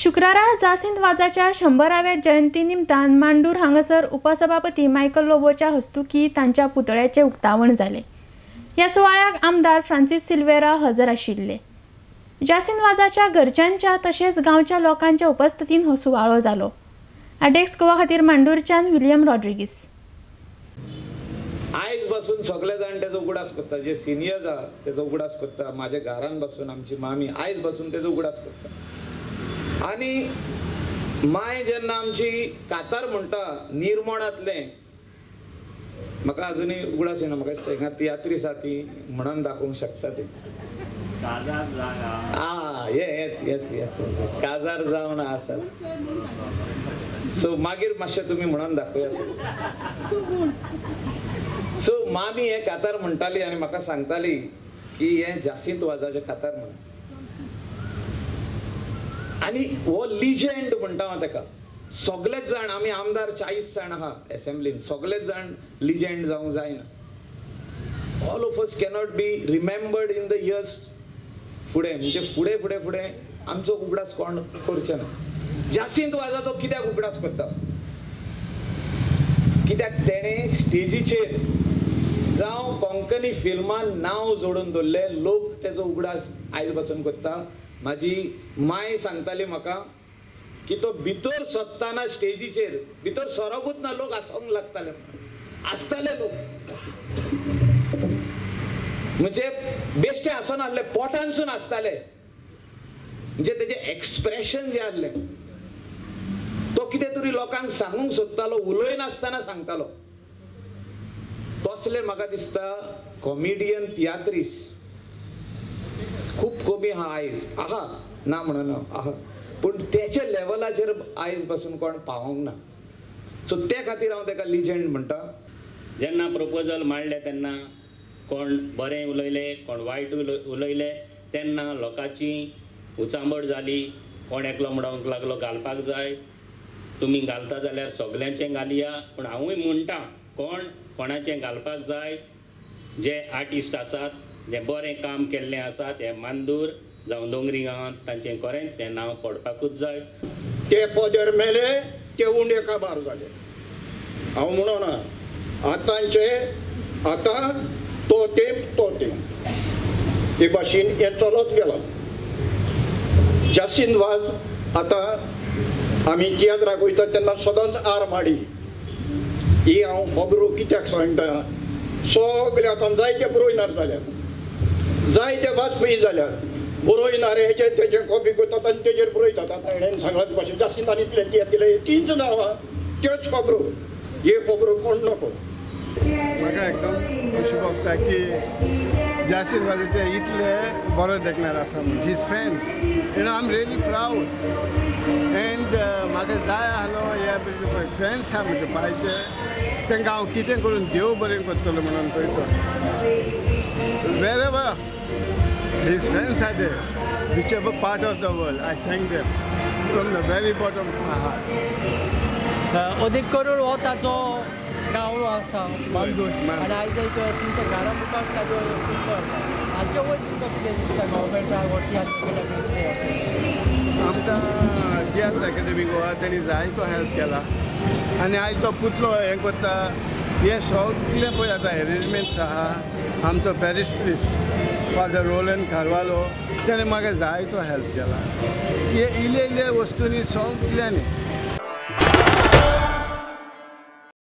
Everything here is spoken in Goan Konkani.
शुक्रारा जासिंत वाजाच्या 100व्या जयंती निमतान मांडूर हांगासर उपसभापती मायकल लोबोच्या हस्तुकी तांच्या पुतळ्याचे उक्तावण जाले। ह्या सुवाळ्याक आमदार फ्रांसीस सिल्वेरा हजर आशिल्ले। जासिंत वाजाच्या घरच्यांच्या तशेंच गांवच्या लोकांच्या उपस्थितीन हो सुवाळो जालो। आडेक्स गोवा खातीर मांडूरच्यान विलियम रॉड्रिगीस। आयज बसून सगळे जाण तेजो उगडास करता, जे सिनियर्स आहा तेजो उगडास करता। माझ्या घरान बसून आमची मामी आयज बसून तेजो उगडास करता। आनी माय जेन्ना आमची कातार म्हणटा निर्मोणांतलें, म्हाका अजुनूय उगडास येना, म्हाका दिसता हिंगा तियात्रीस आहा ती म्हणून दाखोवंक शकता ती। आ हेच हेच हेच काजार जावन आसा। सो मागीर मातशें तुमी म्हणून दाखोवया। सो मामी हे कातार म्हणटाली आनी म्हाका सांगताली की हे जासिंत वाजाचें कातार म्हण। आनी हो लिजंड म्हणटा हांव तेका। सगळेच जाण आमी आमदार 40 जाण आहा एसेंब्लीन, सगळेच जाण लिजंड जावंक जायना। All of us cannot be remembered in the years फुडें, म्हणजे फुडें फुडें फुडें आमचो उगडास कोण करचे ना। जासिंत वाजाचो कित्याक उगडास करता? कित्याक तेणें स्टेजीचेर जावं कोंकणी फिल्मान नांव जोडून दवरलें, लोक तेजो उगडास आयज पासून करता। म्हाजी माय सांगताली म्हाका की तो भितर सोदताना स्टेजीचेर भितर सोरोकूच ना, लोक आसोंक लागताले, आसताले लोक, म्हणजे बेश्टे आसनासले, पोटानसून आसताले। म्हणजे तेजें एक्सप्रेशन जें आसलें, तो कितें तरी लोकांक सांगूंक सोदतालो, उलयनासतना सांगतालो। तसले म्हाका दिसता कॉमेडियन तियात्रीस खूब कमी आहा आयज, आहा ना म्हणना आहा, पूण तेच्या लेवलाचेर आयज पासून कोण पावोंक ना। सो ते खातीर हांव तेका लिजंड म्हणटा। जेन्ना प्रपोजल मांडलें तेन्ना कोण बरें उलयले, कोण वायट उलयले, तेन्ना लोकांची उचांबळ जाली। कोण एकलो म्हणूंक लागलो घालपाक जाय, तुमी घालता जाल्यार सगल्यांचें घालया, पूण हांवूय म्हणटा कोण कोणाचें घालपाक जाय। जे आर्टिस्ट आसात, जे बरें काम केल्लें आसा, ते मांदूर जावं दोंगरी गांवांत तांचें खरेंच हें नांव पडपाकूच जाय। ते पदर मेले ते उंडे काबार जाले। हांव म्हणना आतांचे आतां तो तेंप तो तेंप ते भाशेन हें चलत गेलां। जासिंत वाज आतां आमी तियात्राक वयता तेन्ना सदांच आर माडी ही हांव खबरो कित्याक सांगता, सगळे आतां जायते बरोयनार जाल्यात, जायते वाजपेयी जाल्यात, बरोयनार हेजे तेजे कॉपी करतात आनी तेजेर बरयतात। आतां हेणें सांगलां भाशेन जासिंतान इतलें तियात्र दिलें, तींच नांवां त्योच खबरो, हे खबरो कोण नको। म्हाका एकदम खुशी भोगता की जासिंत वाजाचे इतले बरो देखणार आसा म्हूण, his fans, you know I am really proud. And म्हाका जाय आहलो हे फॅन्स आहा म्हजे पायचे, तांकां हांव कितें करून देव बरें करतलो म्हणून पळयता। Wherever his fans are there, whichever part of the world, I thank them from the very bottom of my heart. अदीक करून हो ताचो गांव आसा मांडूर, आनी आयज एक तुमच्या घरा मुखार ताजो पुतळो आसा, हाचे वयर तुमकां कितें दिसता गव्हर्मेंटाक वा तियात्र अकादमी? आमकां तियात्र अकादमी गोवा तेणी जायतो हेल्प केला आनी आयज तो पुतळो हें करता, हें सगळें पळय आतां एरेंजमेंट्स आहा। आमचो parish priest father Rolan Carvalho तेणें म्हाका जायतो हेल्प केला। हे इल्ले इल्ले वस्तूंनी सगल्यांनी